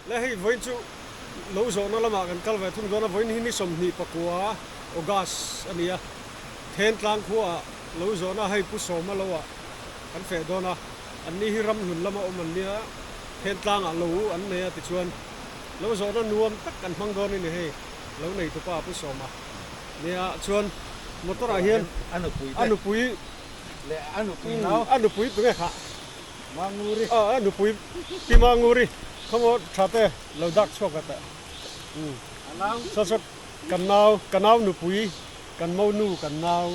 Le hei vawiin chu lo zawhna lamah kan kal ve thung dawn a, vawiin hi ni 29 August a ni a, Thentlang khuaah lo zawhna hei Pu Sawma lo ah kan feh dawn a, an ni hi ramhlun lama awm an nia, Thentlangah lo an nei a tichuan lo zawhna nuam tak kan hmang dawn a ni hei lo nei tupa Pu Sawma nia chuan motor ah hian a nupui leh a nupui nau a nupui tunge khah. Manguri. Aw a nupui Pi Manguri khawmaw tha te lo dak chhuak ve teh. Umm. Saw saw kan nau ka nau nupui kan mo nu kan nau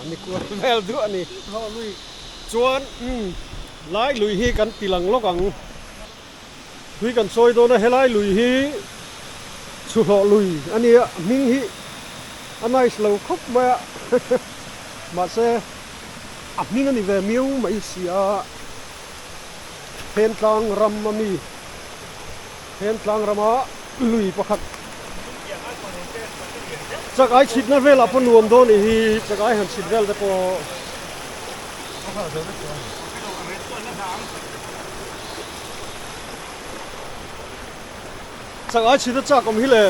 ni kual vel duah a ni. Chuan umm lai lui hi kan ti lang lawk ang. Tui kan sawi dawn a helai lui hi chhuhlawh lui a nia hming hi a nice lo khawp mai a mahse a hming a ni ve miau mai si a Thentlang ram a mi Thentlang rama lui pakhat chak ai chhitna velah pawh nuam dawn nih hi chak ai han chhit vel te pawh. Chak ai chhit a chak awm hi le.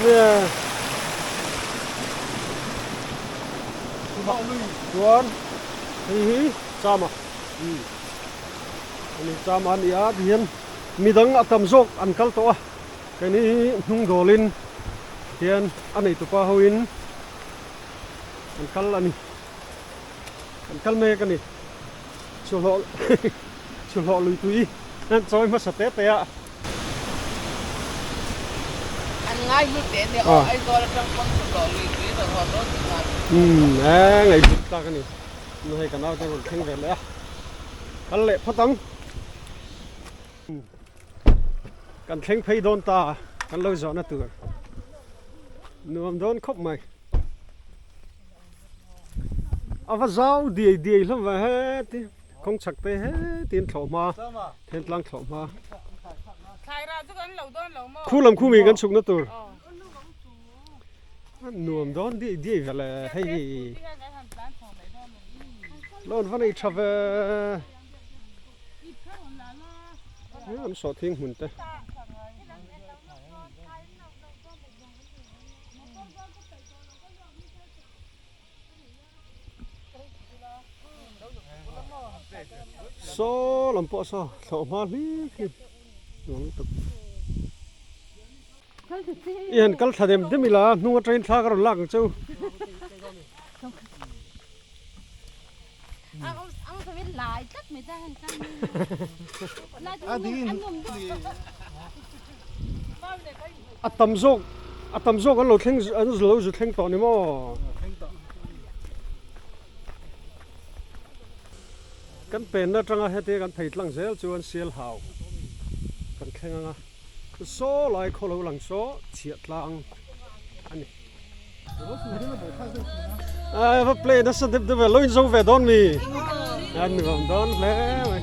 Nge. Chuan hei hi chama. Ani chama a ni a tihian midang a tam zawk an kal tawh a. Keini hi hnung dawlin hian a neitupa hoin an kal a ni. An kal mek a ni. Chhuhlawh chhuhlawh lui tui an chawi hmasa te te a. An ngai hlu teh nia aw Aizawl atang pawn chhuhlawh lui tui rawn haw dawn tih ngai. Umm e ngaihhlut tlak a ni. Hei ka naute rawn thleng ve leh a. Kal leh phawt ang. Kan thleng phei dawn ta kan lo zawhna tur nuam dawn khawp mai. A va zau diai diai hlawm ve heti kawng chhak te hetin thlawh hma thentlang thlawh hma. Khu lam khu mi kan chhukna tur nuam dawn diai diai ve le hei lawn va nei tha ve. An sawh thing hmun te. Saw lam pawh saw thlawh hma hlik hi nuam lutuk. I han kal thla dem dem ila hnung atangin thla ka rawn lak ang che u. A tam zawk a tam zawk an lo thleng an lo zu thleng tawh ni maw? Kan penna atanga hetia kan phei tlang zel chuan sial hau kan thleng ang a, saw lai khaw lo lang saw chhiah tlang a ni. A va play nasa deuh deuh ve lo in zo ve dawn mi a nuam dawn hle mai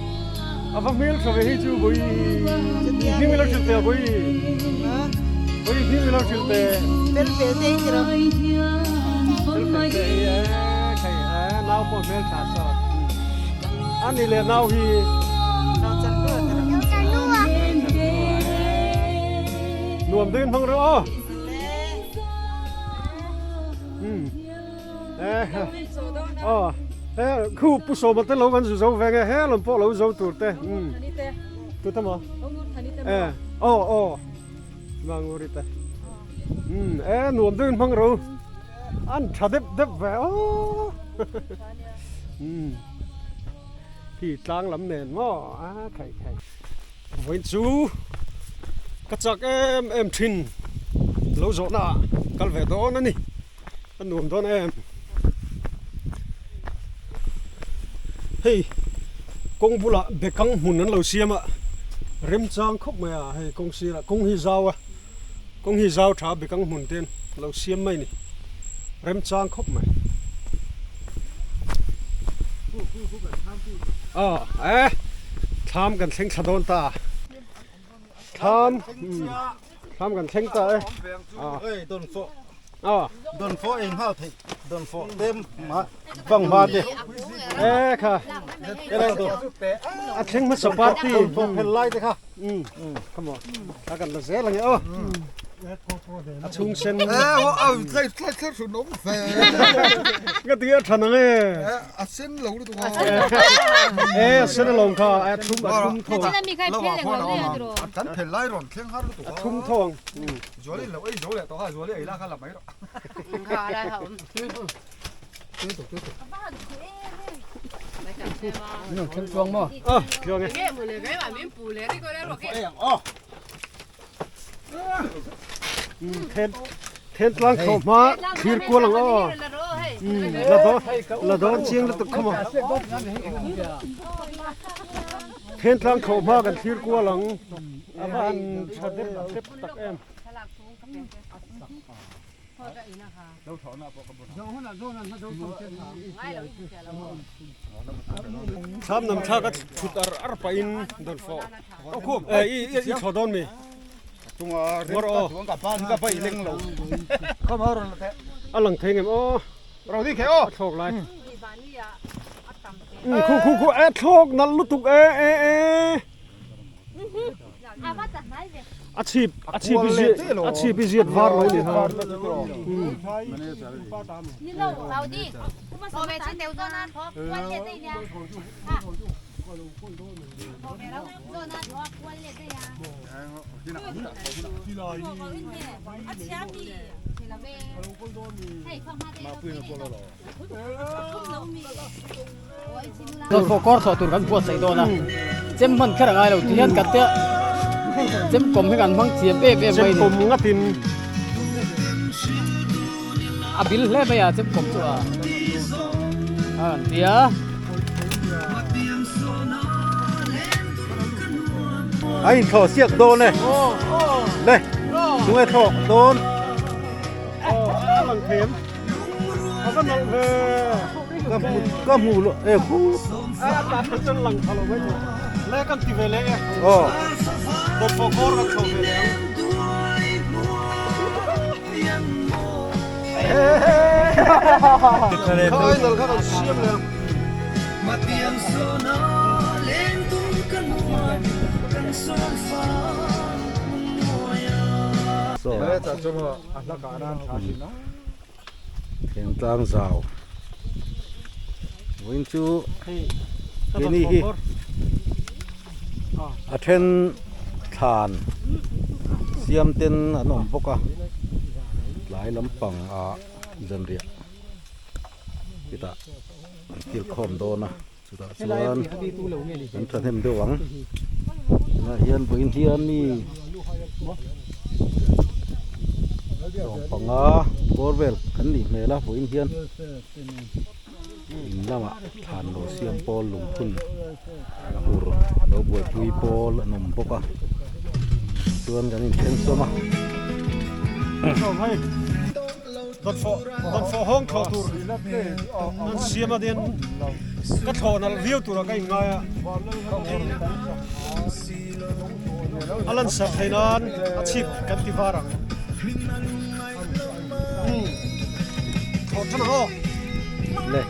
a va hmel tha ve hei chu bui hming ilo hrilh teh a bui bui hming ilo hrilh teh fel fel te hi ro fel fel te hi e khai e nau pawh hmel tha sawt ani leh nau hi nuam deuhin hmang rawh aw. Khu pu sawma te lo kan zu zo ve nge he lam pawh lo zo tur te tu te maw e aw aw manguri te e nuam deuhin hmang ro an tha dep dep ve aw khi tlang lam nen maw a khai khai. Vawiin chu ka chak em em thin lo zawhna ah kal ve dawn a ni a nuam dawn em hei kawng bulah bekang hmun an lo siam a remchang khawp mai a hei kawng sirah kawng hi zau a kawng hi zau tha bekang hmun te an lo siam mai a ni remchang khawp mai aw eh thlam kan thleng thla dawn ta thlam thlam kan thleng ta e don fo don fo eng hal thei E kha a thleng hmasa party come on a kan la zel ange aw a chhung sen nga ti a than ange a sen lo lu e a sen alawm kha a thum a thum tho a thum tho ang Then tlang thlawh hma thlir kual ang aw. La dawn la dawn chiang lutuk kha maw. Then tlang thlawh hma kan thlir kual ang. A va han tha dep dep tak em. Thlam nam thlak a thut ar ar pahin dawn fawh eh i i thlawh dawn mi ngawr aw a lang thei ngem aw a thlawk lai khu khu khu e thlawk nalh lutuk e e e. A chhip a chhip i ziat a chhip i ziat var lo ni ha. Kawr thawh tur kan buatsaih dawn a, chem hman kher a ngai lo ti hian ka te chem kawm hi kan hmang thiam em em mai a ni. Chem kawm ngatin. A bil hle mai a chem kawm chu a a rawn ti a. A inthlawh siak dawn e, le tunge thlawh dawn. A lang thei em? A va nalh ve. Ka hmu ka hmu lo e khu. A ta kha chuan lang tha lo mai thei. Le kan ti ve leh e. Aw. Dawtfawh kawr kan chho ve leh ang. Khai nal kha kan siam leh ang. Thengtlang zau vawiin chu keini hi a then thlan siam ten an awm bawk a tlai lampang ah zanriah chutah an kil khawm dawn a chutah chuan an thahnem deuh ang tunah hian vawiin hian mi sawmpanga bawr vel kan nih hmel a vawiin hian in lamah thlan lo siam pawl lungphun tur lo buaipui pawl an awm bawk a chuan kan inthen sawm a. Dawtfawh dawtfawh hawng thlawh tur an siam a dian ka thlawh nalh viau turah ka inngai a a lan serh thei nan a chhip kan ti var ang umm thlawh tan ang aw. Le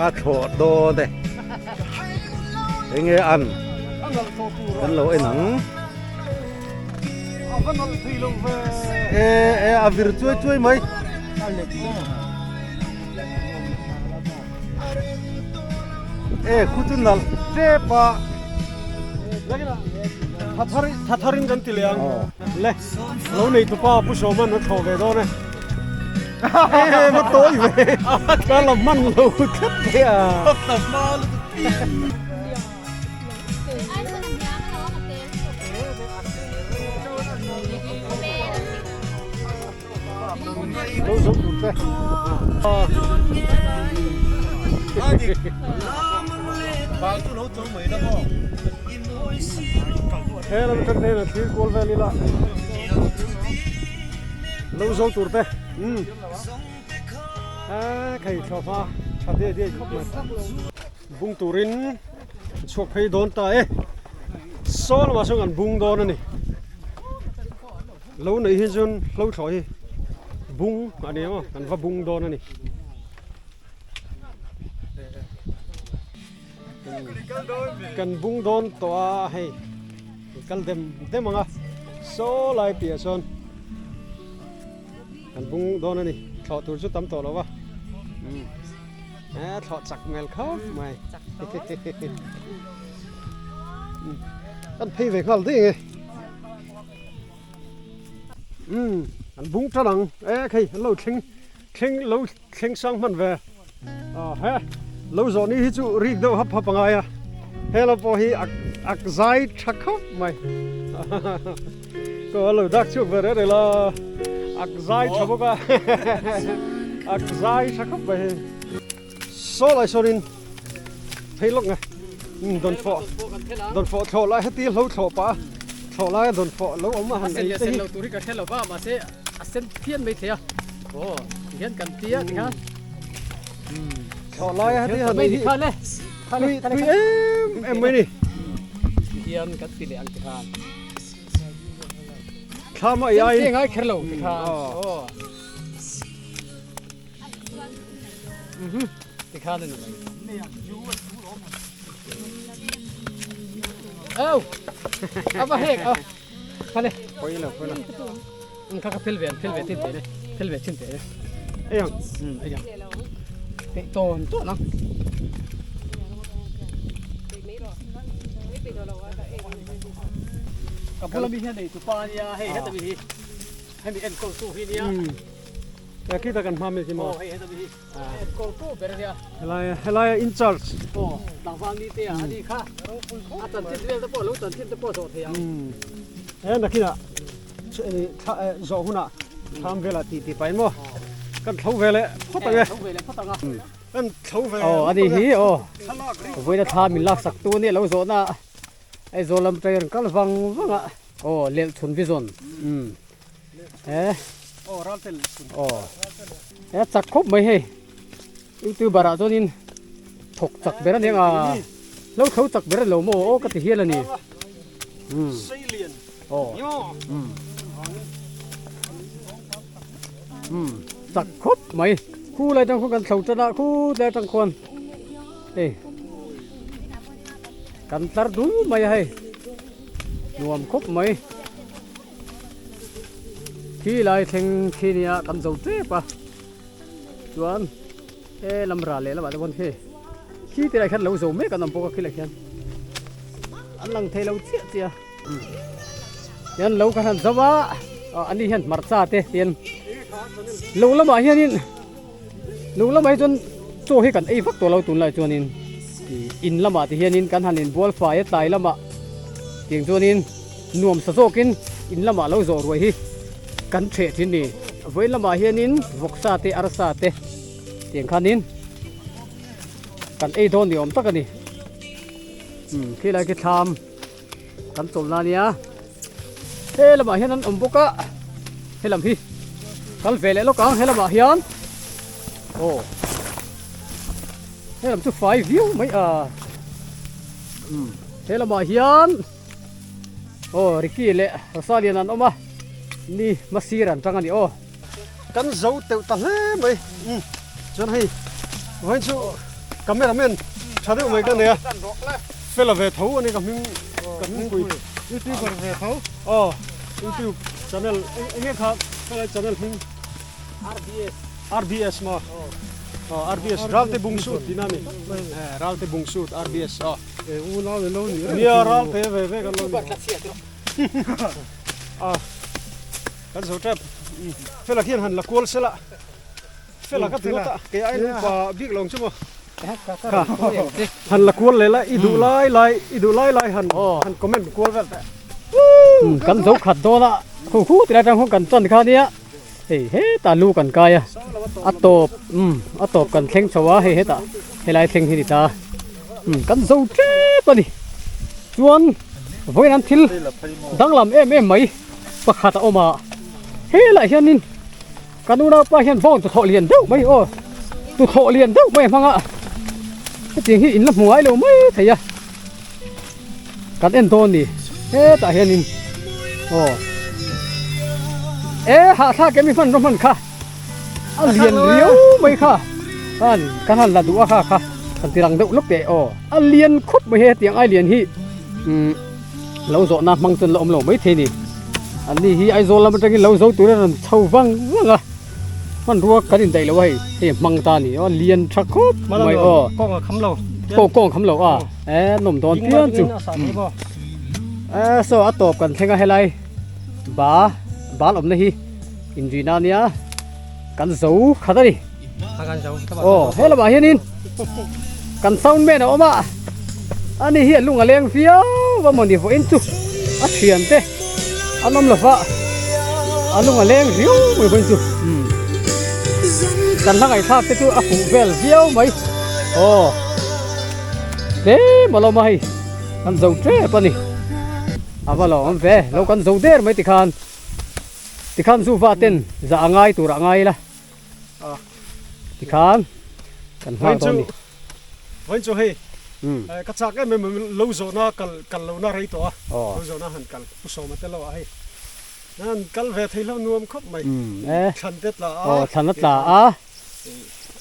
a thlawh dawn e enge an kan lo en ang. A va nalh thei lo ve. E e a vir chuai chuai mai. E khu chu nalh tep a. Thathar thatharin kan ti leh ang. Le lo nei tupa Pu Sawman a thlawh ve dawn e. E va tawi ve. Ka la hman lo tlat mai a. He lam atang te hian a thlir kual vel ila lo zo tur te umm a khei thlawhma tha diai diai khawp mai. Bung turin chhuak phei dawn ta e. Saw lamah sawn kan bung dawn a ni. Lo neih hi chuan hlo thlawh hi bung a ni ang aw, kan va bung dawn a ni. Kan bung dawn tawh a hei kal dem dem ang a saw lai piah sawn kan bung dawn a ni thlawh tur chu tam tawh lo va e thlawh chak hmel khawp mai kan phei ve nghal daih ang e umm an bung tan ang e khei an lo thleng thleng lo Thleng sang hman ve. Aw he lo zawh ni hi chu rik deuh hap hap a ngai a, he lo pawh hi ak ak zai tha khawp mai. Ko a lo dak chhuak ve reh reh la, ak zai tha bawk a, ak zai tha khawp mai hei. Saw lai sawnin phei lawk nge dawn fawh dawn fawh thlawh lai heti hlo thlawh pah a thlawh lai a dawn fawh lo awm a han ei te hi. A sen leh sen lo tur hi ka hre lo va mahse a sen phian mai thei a. Aw ti hian kan tia ti khan. Thlawh lai a heti han ei hi tui tui em em mai ni. Ti hian kan ti leh ang ti khan. Thla mai ai. Ti ngai kher lo ti khan. Aw. Ti khan ani mai. Au. Ava hek a. Khale. Poi lo poi lo. Kha kha phel ve an phel ve tin te le. Phel ve chin te le. Ei ang. Ei ang. Te ton ton ang. Ka bula mi hian ei tu pa nia hei heta mi hi. Hemi enkawl tu hi nia. E khi ta kan hma mi khi maw. Aw hei heta mi hi. Enkawl tu ber nia. Helai helai in charge. Aw tlangval ni te a ani kha. A chanchin vel te pawh lo chanchin te pawh zawh thei ang. E nakinah zawh hunah thlam velah tih tih pahin maw kan thlo ve leh phawt ang e. Thlo ve leh phawt ang a. Kan thlo ve. Aw ani hi aw. Vawiina thla min lak sak tu ania lo zawhna Aizawl lam train kal vang vang a. Aw lelh chhun vision. Umm. E. Aw ral tel chhun. Aw. E chak khawp mai hei. Youtuber ah chuanin thawk chak ber aniang a. Lo tho chak ber lo maw aw ka ti hial ani. Umm. Seilian. Aw. Umm. Umm. Chak khawp mai. Khu lai tang khuan kan thlo tan a khu lai tang khuan. Hei. Kan tlar dul mai a hei. Nuam khawp mai. Khi lai thleng khi nia kan zo tep a. Chuan he lam ral leh lamah te pawn khi khi te lai khian lo zo mek an awm bawk a khi lai khian an lang thei lo chiah chiah a. Hian lo kan han zo a ani hian hmarcha te hian lo lamah hianin lo lamah hi chuan chaw hi kan ei vak tawh lo tunlai chuanin in lamah te hianin kan han inbual fai a tlai lamah tiang chuanin nuam sa zawkin in lamah lo zawh ruai hi kan ṭheh ṭhin ni. Vawiin lamah hianin vawksa te arsa te tiang khanin kan ei dawn ni awm tak a ni. Umm khilai khi thlam kan chawlhna a nia. He lamah hian an awm bawk a he lam hi kal ve leh lawk ang he lamah hian aw he lam chu fai viau mai a umm he lamah hian aw Ricky leh Rosalian an awm a ni hmasir an tang a ni aw. Kan zo teuh ta hle mai umm chuan hei vawiin chu cameraman tha deuh mai ka nei a fela ve tho a ni ka hming ka hmingpui youtuber ve tho aw youtube channel eng nge kha helai channel hming RBS RBS maw aw RBS Ralte Bungsut tihna a ni Ralte Bungsut RBS aw nia Ralte ve ve kan lo ni a. Kan zo tep. Fela khian han la kual sela. Fela ka ti ngawt a, kei ai nupa bik lo ang chu maw. Kha han la kual leh la, i duh lai lai, i duh lai lai han han comment kual vel teh. Kan zo khat dawn a, khu khu ti lai tang khawn kan tan kha nia, hei hetah lu kan kai a, a tawp umm a tawp kan thleng chho a, hei hetah helai thleng hi ni ta, umm kan zo tep a ni. Chuan vawiin an thil danglam em em mai. Pakhat a awm a, helaiah hianin kan unaupa hian bawng tuthawh lian deuh mai aw tuthawh lian deuh mai a hmang a, hetiang hi in la hmu ngai lo mai thei a, kan en dawn ni hetah hianin aw e hahthlak em i hman rawh hman kha a lian riau mai kha khan kan han la duh a kha kha. Kan ti rang deuh lawk teh aw. A lian khawp mai he hetiang ai lian hi umm lo zawhna hmang chuan la awm lo mai thei a ni. An ni hi Aizawl lam atangin lo zo turin a rawn chho vang vang a, hmanrua kan indaih lo a hei, hei a hmang ta a ni aw, a lian tha khawp mai aw. Kawng a kham lo. Kawng a kham lo a, e nawm dawn pian chu. E saw a tawp kan thleng a helai ba bal awmna hi inrina a nia kan zo khat a ni. Aw he lamah hianin kan sound man a awm a ani hi a lung a leng viau a mawni vawiin chu a thian te an awm lova a lung a leng riau mai vawiin chu umm kan hla ngaihthlak te chu a fuh vel viau mai aw tlem a lawm a hei kan zo tep a ni a va lo awm ve lo kan zo der mai tikhan tikhan zu va ten zah a ngai tur ah ngai ila. Tikhan kan nghak dawn ni. Vawiin chu hei ka chak em em lo zawhna kal kal lohna rei tawh a, lo zawhna han kal Pu Sawma te lo ah hei han kal ve thei hlo nuam khawp mai thlan te tla a. Aw thlan a tla a.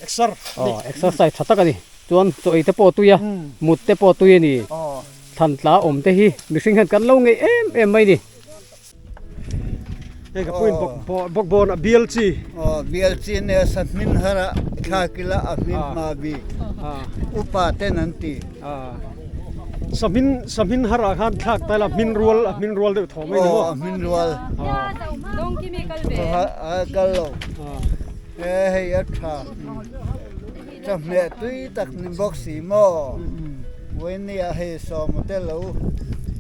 Exer. Aw exercise tha tak a ni. Chuan chaw ei te pawh tui a, mut te pawh tui a ni. Thlan tla awm te hi mihring hian kan lo ngeih em em mai ni. Hei ka puin bawk bawk bawn a bial chi. Aw bial chi nia sa hmin har a thla kila a hmin hma bik upa ten an ti. Sa hmin sa hmin har ah khan thlak ta ila hmin rual a hmin rual deuh thaw mai ni maw. Aw a hmin rual. A kal lo. E hei a tha. Chawhmeh tui tak ni bawk si maw? Vawinia hei sawma te lo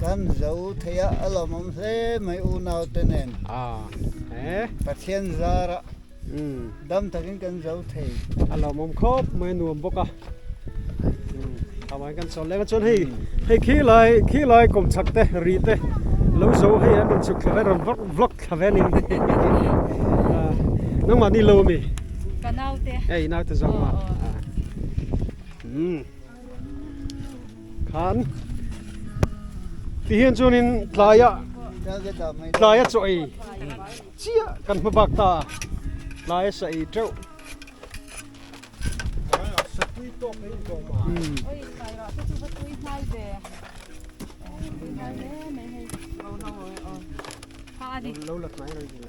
kan zo thei a, a lawmawm hle mai unau te nen. Pathian zara dam takin kan zo thei. A lawmawm khawp mai a nuam bawk a. Thamai kan chawl leng a chuan hei hei khi lai khi lai kawmchhak te ri te lo zo hei an rawn chhuk thla ve rawn vlog vlog thla ve a ni. Nangmah ni lo ami? Ka naute. Ei naute zawk ma. Um. Khan. Ti hian chuanin tlaia tlaia chaw ei chiah kan hma bak ta tlaia sa ei teuh. Lo la hnai rei ding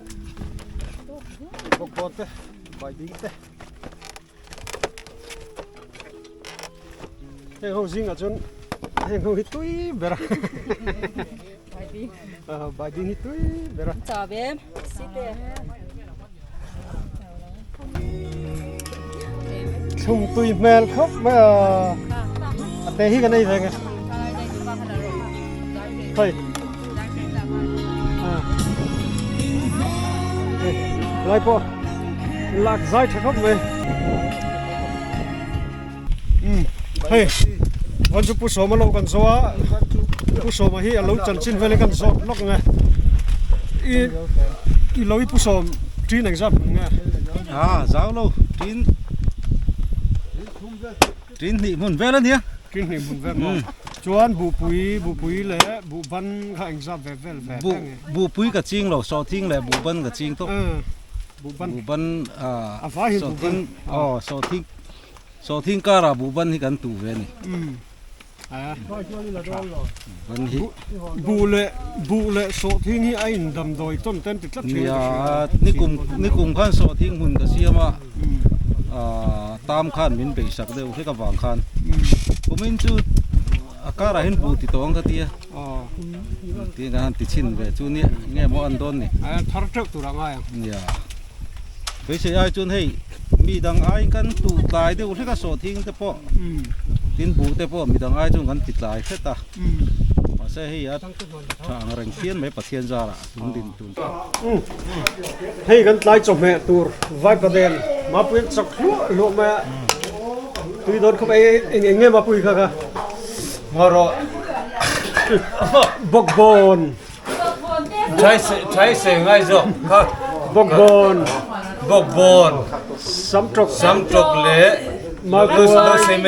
bawk bawn te bai ding te heng ho zingah chuan heng ho hi tui ber a bai ding hi tui ber a. Thlum tui hmel khawp mai a a te hi kan ei ve nge hei lai pawh lak zai tha khawp mai hei vawn chu pu sawma lo kan zawh a pu sawma hi a lo chanchin vel in kan zawt lawk ang e i i lo i pu sawm ṭin engzat hmun nge a zau lo ṭin ṭin hnih hmun vel a nia ṭin hnih hmun vel maw chuan buhpui buhpui leh buhban kha engzat ve vel ve buh buhpui ka ching lo sawhthing leh buhban ka ching tawp buhban buhban a vai hi buhban aw sawhthing Sawhthing karah buhban hi kan tuh ve a ni. Buhban hi. Buh leh buh leh sawhthing hi a in damdawi tawn te an ti tlat thin a ka hria. Nia, nikum nikum khan sawhthing hmun ka siam a, tam khan min beisak deuh hlek avang khan kumin chu a karah hian buh ti tawh ang ka ti a, tiin kan han ti chhin ve chu nia nge maw an dawn ni. Thar teuh tur a ngai ang. Nia, beisei ai chuan hei. Mi dang aiin kan tuh tlai deuh hlek a sawhthing te pawh tin buh te pawh mi dang ai chuan kan ti tlai hret a mahse hei a tha ang reng phian mai Pathian zarah tun din tun. Hei kan tlai chawhmeh tur Vaipaden Mapui an chak hluah hluah mai a tui dawn khawp ei eng eng nge Mapui kha kha Ngarawh Bawkbawn Chai se ngai zawk kha. Bawkbawn. Bawkbawn. Samtawk. Samtawk leh Mautuai.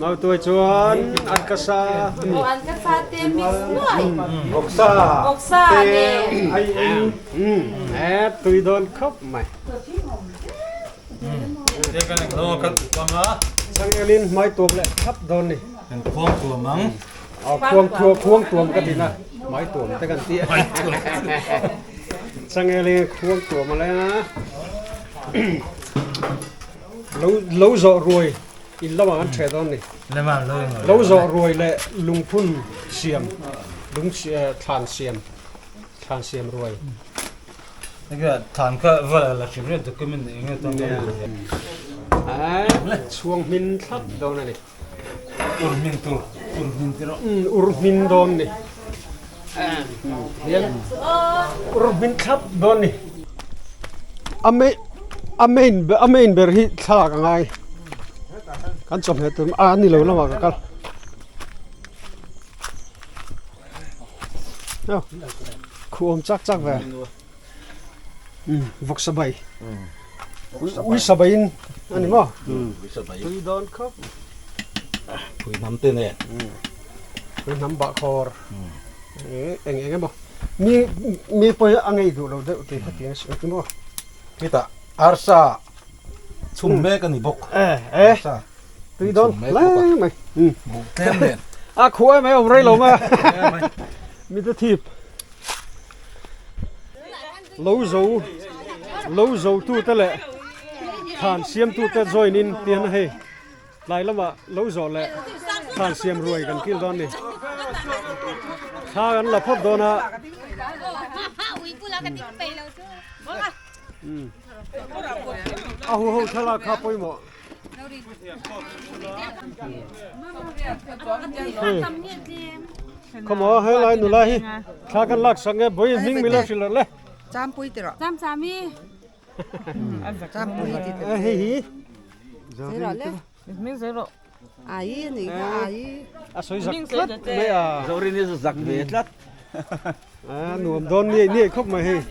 Mautuai chuan ankasa. Aw ankasa te mix nuai. Vawksa. Vawksa te. Ai eng. E tui dawn khawp mai. Te kan hlo kan panga. Changelin hmai tuam leh thlap dawn ni. Kan khuang tuam ang. A khuang tuam khuang tuam ka ti na. Hmai tuam te kan ti a. Changelin khuang tuam a leng a. Lo lo zawh ruai in lamah kan ṭheh dawn ni. Lo zawh ruai leh lungphun siam lung thlan siam thlan siam ruai. Thlan kha vala la hrim reng document eng nge tan a chhuang hmin thlap dawn a ni. Ur hmin tur ur hmin tiro. Ur hmin dawn ni. Hian ur hmin thlap dawn ni. A main a main a main ber hi thlalak a ngai. Kan chawhmeh tur a ni lo lamah ka kal. Khuh awm chak chak ve. Vawk sabai. Ui sabai in a ni maw? Ui sabai. Tui dawn khawp. Pui hnam te nen. Pui hnam bah khawr. Eng eng emaw. Mi mi pawh hi a ngei duh lo deuh tih hetiang a si ti maw? Khitah arsa chhum mek a ni bawk. E e. Tui dawn hle mai. Buh tlem nen. A khuh em mai awm rei lo mai a. Mi te thip. Lo zo lo zo tu te leh thlan siam tu te join in tian a hei tlai lamah lo zawh leh thlan siam ruai kan kil dawn ni. Thla kan la phawt dawn a. A hu ho thlalak kha pawimawh. Khawmaw helai nula hi thla kan lak sak nge bawi hming mila hrilh le. Champui ti rawh. Cham chami. Champui ti rawh. Hei hi. Zai rawh le. Hming zai rawh. Ai ni kha ai. A sawi zak tlat mai a. Zorin hi zak ve tlat. A nuam dawn ni ni khawp mai hei.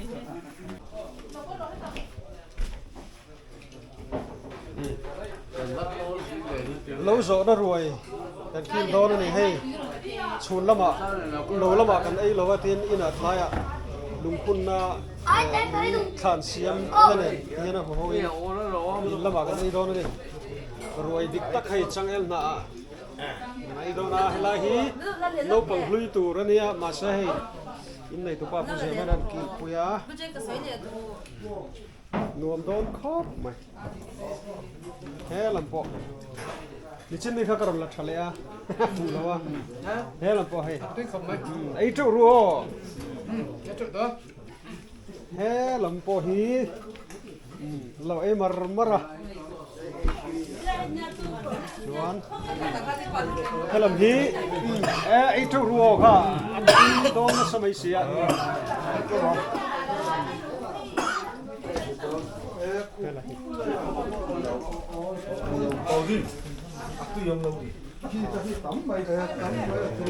Lo zawhna ruai kan kil dawn a ni hei chhun lamah lo lamah kan ei lo a tin inah tlaiah lungphunna thlan siam na nen tihian a haw in in lamah kan ei dawn a ni ruai dik tak hei changel hnah ah kan ei dawn a helai hi naupang hlui tur a nia mahse hei inneitupa pu Zeman an kilpui a. Nuam dawn khawp mai. He lam pawh nichin ni kha ka rawn la tha leh a hmuh lo a he lam pawh hei ei teuh ru aw he lam pawh hi lo ei mar mar a chuan he lam hi ei teuh ru aw kha an tui dawn nasa mai si a.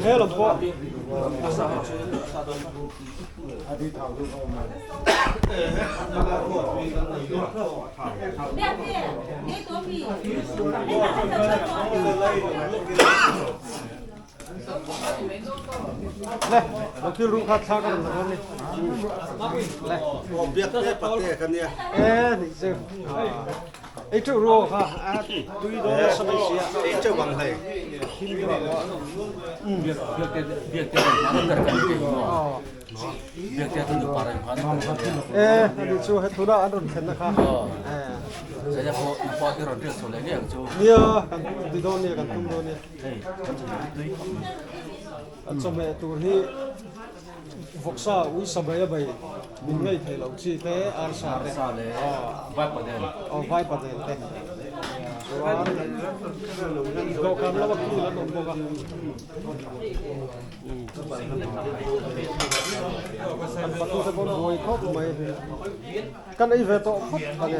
He lam pawh Le, lo thil ru kha thla ka rawn la dawn ni. Le. Biak te pate ka nia. E, ni chu. Ei teuh ru kha, a tui dawn nasa mai sia. Ei teuh ang hlei. Biak biak te biak te kan kan kan ti maw. Biak te kan par ang khan kan ti. E, ani chu he thuna an rawn thlen na kha. E. Zaya pawh na pawh i rawn riak chho leh ngei ang chu. Nia, kan ti dawn nia, kan tum dawn nia. A chawhmeh tur hi vawksa ui sabai a bei min ngei thei lo chi te arsa te aw vaipaden te chuan dawhkan lama kil an awm bawk a kan fatu te pawh buai khawp mai kan ei ve tawh phawt a ni.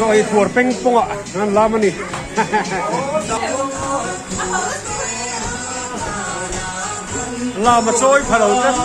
Chaw ei puar peng pawngah an lam a ni. Lam a chawi pha lo tlat.